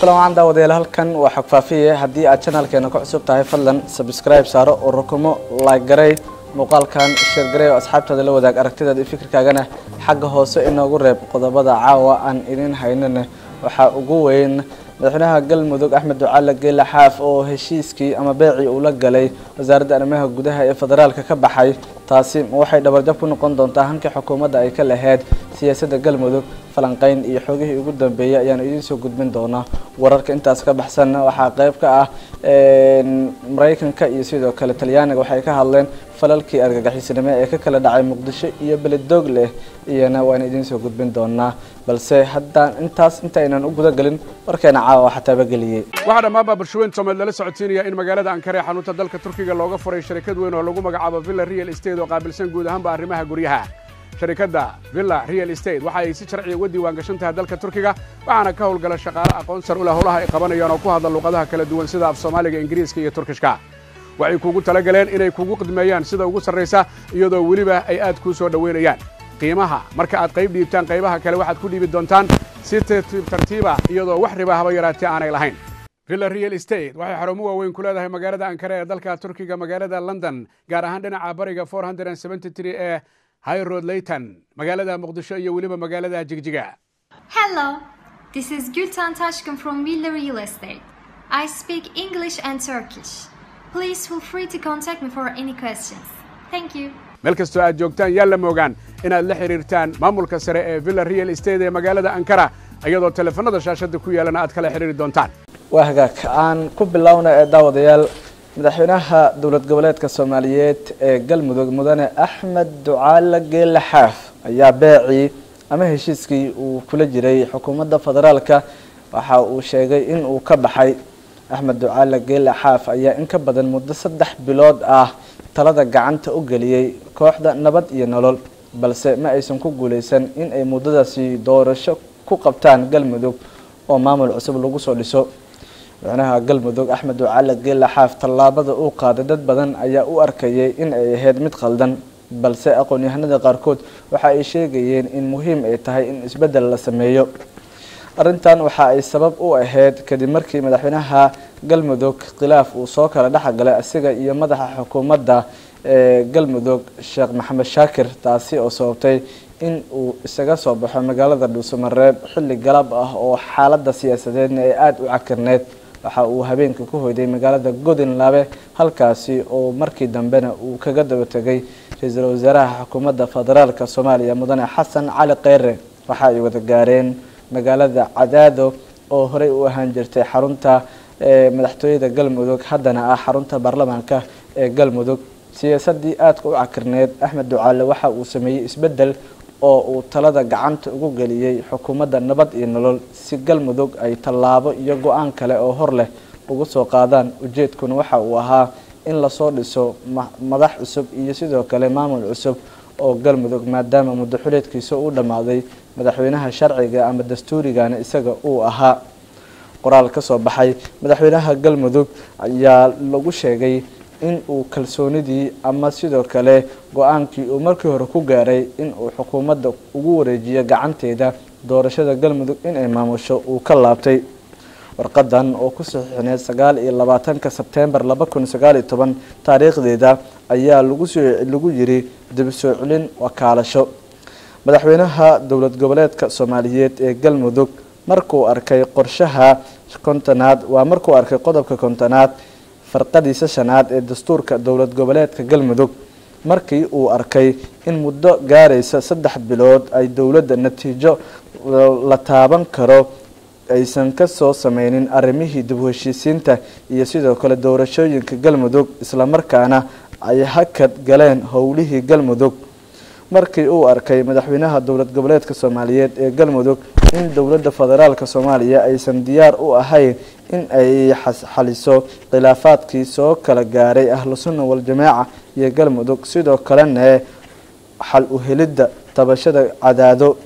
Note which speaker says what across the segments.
Speaker 1: Kulan wacan daawadayaal, halkan waa Xog Faafiye. Haddii aad channelkeena ku cusub tahay, fadlan subscribe saaro oo rukumo, like garay muuqaalkan, share garay oo asxaabtaada la wadaag. Aragtidaada iyo fikirkaagana xagga hoose inoogu reeb. Qodobada caawa aan idin haynana waxaa ugu weyn madaxweynaha Galmudug Axmed Ducaale Geele Xaaf oo heshiiskii ama beecii uu la galay wasaaradda arrimaha gudaha ee federaalka ka baxay. Taasi waxay dhabarjab ku noqon doontaa hankii xukuumadda ay ka lahayd siyaasadda Galmudug. Falanqeyn iyo xogihii ugu dambeeyay ayaanu idiin soo gudbin doonaa. Wararka intaas ka baxsan waxaa qayb ka ah Maraykanka iyo sidoo kale Talyaaniga waxay ka hadleen falalkii argagixisnimo ee ka kala dhacay Muqdisho iyo Beledoog leh, iyana waan idiin soo gudbin doonaa. Balse haddaan intaas intaynan u guda gelin warkeena caawa waxaa taabageliyey.
Speaker 2: Waxaa dhammaanbaa bulshaweyn Soomaali lala socodsiinaya in magaalada Ankara ee xarunta dalka Turkiga looga furay sharikad weyn oo lagu magacaabo Villa Real Estate oo qaabilsan guud ahaanba arrimaha guryaha. Sharikadda Villa Real Estate waxa ay si sharciya uga diiwaan gashan tahay dalka Turkiga, waxaana ka howlgala shaqaale aqoon sar u leh howlaha ay qabanayaan oo ku hadla luuqadaha kala duwan sida af Soomaaliga, Ingiriiska iyo Turkishka. Waxay kuugu talagaleen inay kugu qidmeeyaan sida ugu sarraysa, iyadoo weliba ay aad kuu soo dhoweynayaan. Qiimaha marka aad qayb dhiibtaan, qaybaha kale waxaad ku dhiibi doontaan si tartiib tartiiba, iyadoo wax riba haba yaraatee aanay lahayn. Villa Real Estate waxay xarumo waaweyn ku leedahay magaalada Ankara ee dalka Turkiga, magaalada London gaar ahaan dhinaca bariga 473 ee High Road Leyton, magaalada Muqdisho iyo weliba magaalada Jigjiga.
Speaker 3: Hello, this is Gülten Taşkın from Villa Real Estate. I speak English and Turkish. Please feel free to contact me for any questions. Thank you.
Speaker 2: Meel kastoo aad joogtaan, yaan la moogaan inaad la xidhiirtaan maamulka sare ee Villa Real Estate ee magaalada Ankara, iyadoo teleefanada shaashadda ku yaalana aad kala xidhiiri doontaan.
Speaker 1: Waa hagaag, aan ku bilowna ee daawadayaal. Madaxweynaha dowlad goboleedka Soomaaliyeed ee Galmudug, mudane Axmed Ducaale Geele Xaaf, ayaa beecii ama heshiiskii uu kula jiray xukuumadda federaalka waxa uu sheegay in uu ka baxay. Axmed Ducaale Geele Xaaf ayaa in ka badan muddo 3 bilood ah talada gacanta u geliyey kooxda Nabad iyo Nolol, balse ma aysan ku guuleysan in ay muddadaasi doorasho ku qabtaan Galmudug oo maamul cusub lagu soo dhiso. Madaxweynaha Galmudug Axmed Ducaale Geele Xaaf tallaabada uu qaaday dad badan ayaa u arkayay in ay ahayd mid qaldan, balse aqoon-yahanada qaarkood waxa ay sheegayeen in muhiim ay tahay in isbeddel la sameeyo. Arrintan waxa ay sabab u ahayd kadib markii madaxweynaha Galmudug khilaaf uu soo kala dhexgalay asiga iyo madaxa xukuumadda ee Galmudug, Sheekh Maxamed Shaakir, taasi oo sababtay in uu isaga soo baxo magaalada Dhuusamareeb xilli galab ah oo xaaladda siyaasadeedna ay aada u cakirneyd. Waxa uu habeenka ku hoyday magaalada Godinlabe, halkaasi oo markii dambena uu kaga daba tegay ra-iisul wasaaraha xukuumadda federaalka Soomaaliya, mudane Xasan Cali Kheyre. Waxa ay wada gaareen magaalada Cadaado oo horey u ahaan jirtay xarunta madaxtooyada Galmudug, haddana ah xarunta baarlamaanka ee Galmudug. Siyaasadii aadka u cakirneed, Axmed Ducaale waxa uu sameeyey isbeddel oo uu talada gacanta ugu geliyey xukuumadda Nabad iyo Nolol si Galmudug ay tallaabo iyo go-aan kale oo hor leh ugu soo qaadaan. Ujeedkuna waxa uu ahaa in lasoo dhiso madax cusub iyo sidoo kale maamul cusub oo Galmudug, maadaama muddo xuleedkiisa uu dhammaaday, madaxweynaha sharciga ama dastuurigana isaga uu ahaa. Qoraal ka soo baxay madaxweynaha Galmudug ayaa lagu sheegay in uu kalsoonidii ama sidoo kale go-aankii uu markii hore ku gaaray in uu xukuumadda ugu wareejiyo gacanteeda doorashada Galmudug inay maamusho uu ka laabtay. Warqadan oo ku saxiixneed 29-ka Sebtembar 2019 taariikhdeeda ayaa lagusoo lagu yiri: dib soo celin wakaalasho. Madaxweynaha dowlad goboleedka Soomaaliyeed ee Galmudug markuu arkay qorshaha 50aad, waa markuu arkay qodobka 50aad farqadiisa shanaad ee dastuurka dowlad goboleedka Galmudug, markii uu arkay in muddo gaaraysa 3 bilood ay dowladda natiijo la taaban karo aysan ka soo sameynin arrimihii dib u heshiisiinta iyo sidoo kale doorashooyinka Galmudug, islamarkaana ay hakad galeen howlihii Galmudug, markii uu arkay madaxweynaha dowlad goboleedka Soomaaliyeed ee Galmudug in dowladda federaalka Soomaaliya aysan diyaar u ahayn in ay xaliso khilaafaadkii soo kala gaaray Ahlu Sunna Waljamaaca iyo Galmudug, sidoo kalena xal u helidda tabashada Cadaado,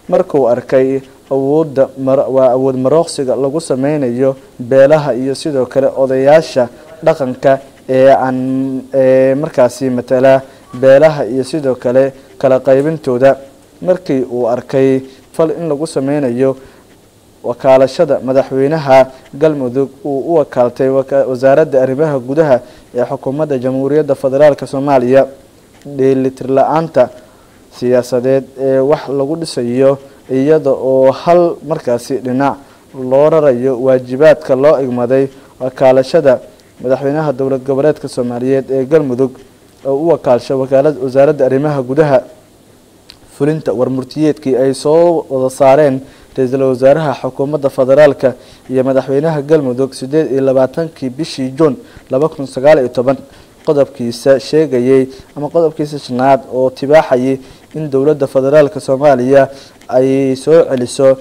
Speaker 1: markuu arkay awoodda waa awood marooqsiga lagu sameynayo beelaha iyo sidoo kale odayaasha dhaqanka ee aan ee markaasi matala beelaha iyo sidoo kale kala qaybintooda, markii uu arkay fal in lagu sameynayo Wakaalashada madaxweynaha Galmudug uu u wakaaltay wasaaradda arrimaha gudaha ee xukuumadda Jamhuuriyadda Federaalka Soomaaliya. Dheelitir la-aanta siyaasadeed ee wax lagu dhisayo iyada oo hal markaasi dhinac loo rarayo waajibaadka loo igmaday wakaalashada madaxweynaha dowlad goboleedka Soomaaliyeed ee Galmudug oo u wakaalsha wasaaradda arrimaha gudaha. Fulinta warmurtiyeedkii ay soo wada saareen ra-iisul wasaaraha xukuumadda federaalka iyo madaxweynaha Galmudug 28-kii bishii Juun 2019, qodobkiisa sheegayay ama qodobkiisa shanaad oo tibaaxayay in dowladda federaalka Soomaaliya ay soo celiso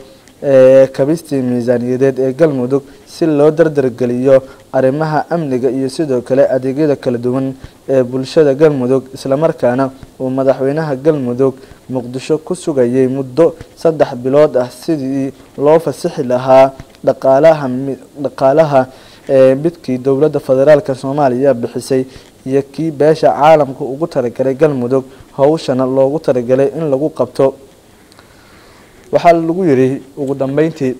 Speaker 1: kabistii miisaaniyadeed ee Galmudug si loo dardargeliyo arrimaha amniga iyo sidoo kale adeegyada kala duwan ee bulshada Galmudug, islamarkaana uu madaxweynaha Galmudug Muqdisho ku sugayay muddo 3 bilood ah sidii loo fasixi lahaa dhaqaalaha midkii dowladda federaalka Soomaaliya bixisay iyo kii beesha caalamka ugu talagalay Galmudug, howshana loogu talagalay in lagu qabto. Waxaa lagu yiri ugu dambeyntii,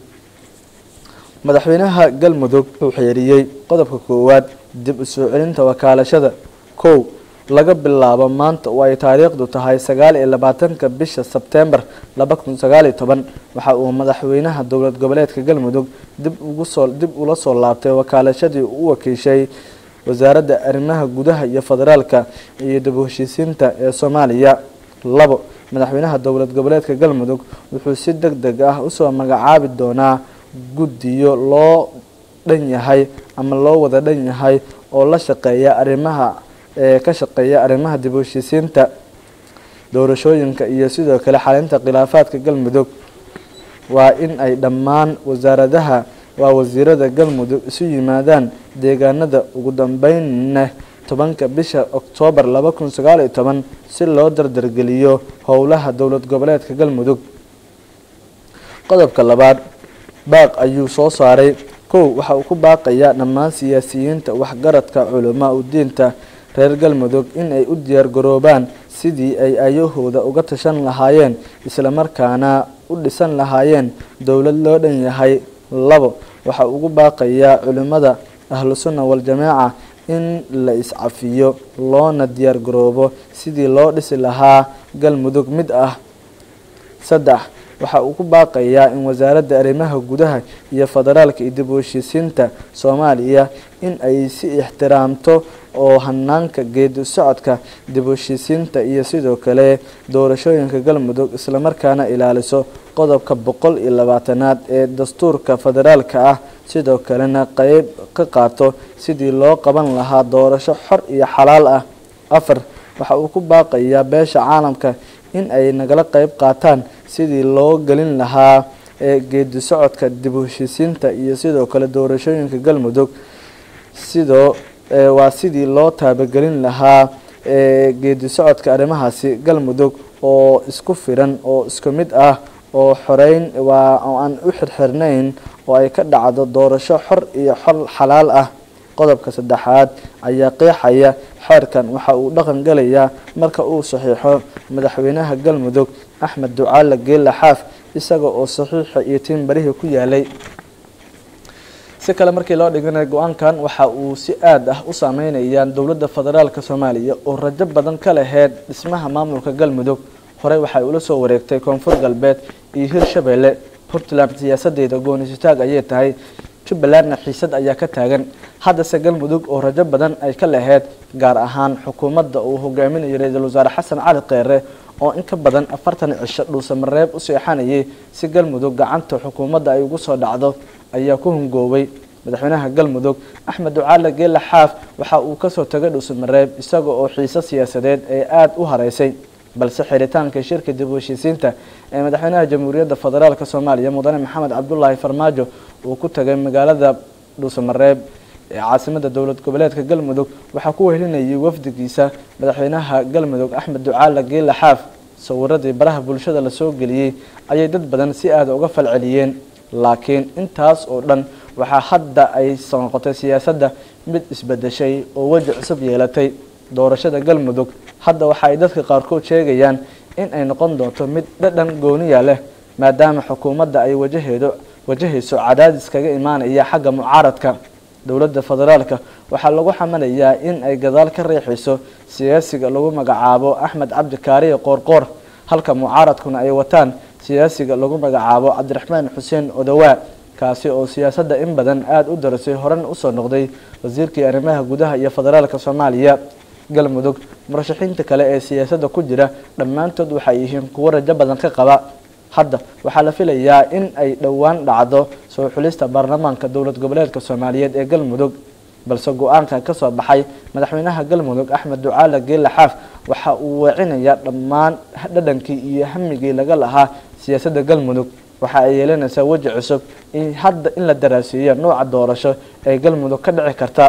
Speaker 1: madaxweynaha Galmudug wuxuu xeeriyey qodobka koowaad, dib u soo celinta wakaalashada. 1, laga bilaabo maanta oo ay taariikhdu tahay 29-ka bisha Sebtembar 2019, waxa uu madaxweynaha dowlad goboleedka Galmudug dib ula soo laabtay wakaalashadii uu wakiishay wasaaradda arrimaha gudaha iyo federaalka iyo dib u heshiisiinta ee Soomaaliya. 2, madaxweynaha dowlad goboleedka Galmudug wuxuu si deg deg ah usoo magacaabi doonaa guddiyo loo dhan yahay ama loo wada dhan yahay oo la shaqeeya arrimaha ka shaqeeya arrimaha dib u heshiisiinta, doorashooyinka iyo sidoo kale xalinta khilaafaadka Galmudug. Waa in ay dhammaan wasaaradaha waa wasiirada Galmudug isu yimaadaan deegaanada ugu dambeynna 10-ka bisha Oktoobar 2019 si loo dardargeliyo howlaha dowlad goboleedka Galmudug. Qodobka labaad, baaq ayuu soo saaray. 1, waxa uu ku baaqayaa dhammaan siyaasiyiinta, waxgaradka, culamaa u diinta reer Galmudug in ay u diyaar garoobaan sidii ay ayahooda uga tashan lahaayeen islamarkaana u dhisan lahaayeen dowlad loo dhan yahay. 2, waxa ugu baaqayaa culimada Ahlu Sunna Waljamaaca in la iscafiyo loona diyaar garoobo sidii loo dhisi lahaa Galmudug mid ah. 3, waxa uu ku baaqayaa in wasaaradda arrimaha gudaha iyo federaalka iyo dib u heshiisiinta Soomaaliya in ay si ixtiraamto oo hanaanka geedi socodka dib u heshiisiinta iyo sidoo kale doorashooyinka Galmudug, islamarkaana ilaaliso qodobka 120-aad ee dastuurka federaalka ah, sidoo kalena qeyb ka qaato sidii loo qaban lahaa doorasho xor iyo xalaal ah. 4, waxa uu ku baaqayaa beesha caalamka in ay nagala qeyb qaataan sidii loo gelin lahaa geedi socodka dib u heshiisiinta iyo sidoo kale doorashooyinka Galmudug, sidoo waa sidii loo taabagelin lahaa geedi socodka arrimahaasi Galmudug oo isku firan oo isku mid ah oo xoreyn waa oo aan u xirxirnayn oo ay ka dhacdo doorasho xor iyo xor xalaal ah. Qodobka saddexaad ayaa qeexaya xeerkan waxa uu dhaqan galayaa marka uu saxiixo madaxweynaha Galmudug Axmed Ducaale Geela Xaaf, isaga oo saxiixa iyo tiimbarihii ku yaalay. Si kale markii loo dhiganayo, go-aankan waxa uu si aad ah u saameynayaan dowladda federaalka Soomaaliya oo rajo badan ka laheyd dhismaha maamulka Galmudug. Horey waxay ula soo wareegtay Koonfur Galbeed iyo Hirshabeelle. Puntland siyaasadeeda goonisitaag ayay tahay, Jubbalandna xiisad ayaa ka taagan. Haddase Galmudug oo rajo badan ay ka laheyd, gaar ahaan xukuumadda uu hogaaminayo ra-iisul wasaare Xasan Cali Kheyre oo in ka badan 40 cisho Dhuusamareeb u seexanayay si Galmudug gacanta xukuumadda ay ugu soo dhacdo, ayaa ku hungoobay. Madaxweynaha Galmudug Axmed Ducaale Geela Xaaf waxa uu kasoo tagay Dhuusamareeb isaga oo xiise siyaasadeed ee aada u hareysay, balse xiritaanka shirka dib u heshiisiinta ee madaxweynaha Jamhuuriyadda Federaalka Soomaaliya mudane Maxamed Cabdulaahi Farmaajo uu ku tagay magaalada Dhuusamareeb ee caasimada dowlad goboleedka Galmudug, waxaa ku wehelinayay wafdigiisa madaxweynaha Galmudug Axmed Ducaale Geela Xaaf. Sawiradii baraha bulshada lasoo geliyey ayay dad badan si aada uga falceliyeen, laakiin intaas oo dhan waxaa hadda ay soo noqotay siyaasadda mid isbedeshay oo weji cusub yeelatay. Doorashada Galmudug hadda waxa ay dadka qaarkood sheegayaan in ay noqon doonto mid dhadhan gooniya leh, maadaama xukuumadda ay wajaheedo wajahayso cadaadis kaga imaanaya xagga mucaaradka. Dowladda federaalka waxaa lagu xamalayaa in ay gadaal ka riixayso siyaasiga lagu magacaabo Axmed Cabdi Kaariye Qoorqoor, halka mucaaradkuna ay wataan siyaasiga lagu magacaabo Cabdiraxmaan Xuseen Odawaa, kaasi oo siyaasadda in badan aada u darasay, horena usoo noqday wasiirkii arrimaha gudaha iyo federaalka Soomaaliya. Galmudug murashaxiinta kale ee siyaasadda ku jira dhammaantood waxay yihiin kuwo rajo badan ka qaba. Hadda waxaa la filayaa in ay dhowaan dhacdo soo xulista baarlamaanka dowlad goboleedka Soomaaliyeed ee Galmudug, balse go-aanka ka soo baxay madaxweynaha Galmudug Axmed Ducaale Geelle Xaaf waxa uu weecinayaa dhammaan dhadhankii iyo hamigii laga lahaa siyaasadda Galmudug. Waxa ay yeelanaysaa weji cusub in hadda in la daraasiiyo nooca doorasho ee Galmudug ka dhici karta.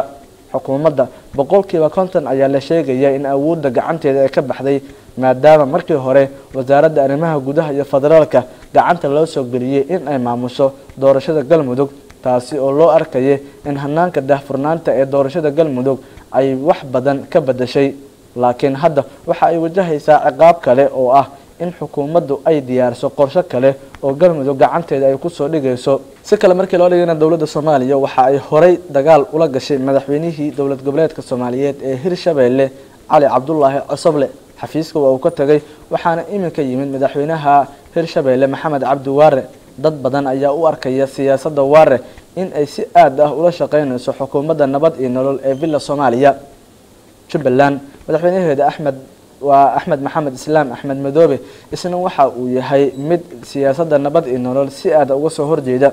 Speaker 1: Xukuumadda 50% ayaa la sheegaya in awoodda gacanteeda ay ka baxday, maadaama markii hore wasaaradda arrimaha gudaha iyo federaalka gacanta loo soo geliyey in ay maamusho doorashada Galmudug, taasi oo loo arkayay in hanaanka daahfurnaanta ee doorashada Galmudug ay wax badan ka bedashay. Laakiin hadda waxa ay wajahaysaa ciqaab kale oo ah in xukuumaddu ay diyaarso qorsho kale oo Galmudug gacanteeda ay kusoo dhigayso. Si kale markii loo dhigayna, dowladda Soomaaliya waxa ay horay dagaal ula gashay madaxweynihii dowlad goboleedka Soomaaliyeed ee Hirshabeelle Cali Cabdulaahi Cosoble. Xafiiska waa uu ka tagay, waxaana iminka yimid madaxweynaha Hirshabeelle Maxamed Cabdi Waare. Dad badan ayaa u arkaya siyaasadda Waare in ay si aad ah ula shaqeynayso xukuumadda Nabad iyo Nolol ee Villa Soomaaliya. Jubbaland madaxweynaheeda Axmed waa Axmed Maxamed Islaam Axmed Madoobe, isna waxa uu yahay mid siyaasadda Nabad iyo Nolol si aada uga soo horjeeda,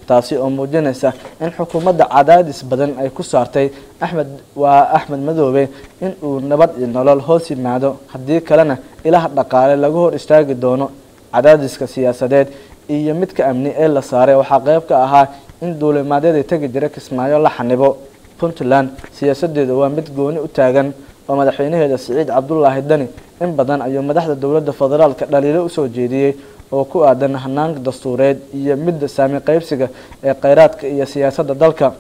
Speaker 1: taasi oo muujinaysa in xukuumadda cadaadis badan ay ku saartay Axmed waa Axmed Madoobe in uu Nabad iyo Nolol hoos yimaado, haddii kalena ilaah dhaqaale laga hor istaagi doono. Cadaadiska siyaasadeed iyo midka amni ee la saaray waxaa qeyb ka ahaa in duulimaadyadii tegi jira Kismaayo la xanibo. Puntland siyaasadeedu waa mid gooni u taagan oo madaxweynaheeda Siciid Cabdulaahi Dani in badan ayuu madaxda dowladda federaalka dhaliilo usoo jeediyey oo ku aadan hanaanka dastuureed iyo midda saami qaybsiga ee kheyraadka iyo siyaasadda dalka.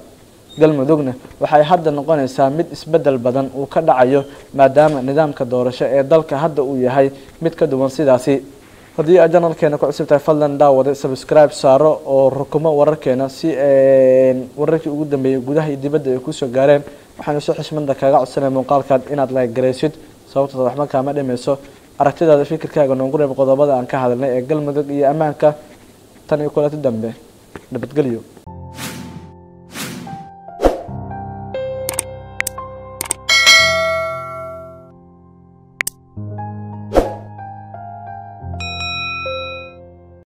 Speaker 1: Galmudugna waxay hadda noqonaysaa mid isbedel badan uu ka dhacayo, maadaama nidaamka doorasho ee dalka hadda uu yahay mid ka duwan sidaasi. Haddii aad janalkeena ku cusub tahay, fadlan daawada subscribe saaro oo rukumo wararkeena si wararkii ugu dambeeyey gudaha iyo dibadda ay kusoo gaareen. Waxaanu si xishmada kaaga codsanay muuqaalkaad inaad like garaysid, sababtooda waxba kaama dhimayso. Aragtidaada, fikirkaaga noogu reeb qodobada aan ka hadalnay ee Galmudug iyo ammaanka. Tan iyo kulanti dambe, nabadgelyo.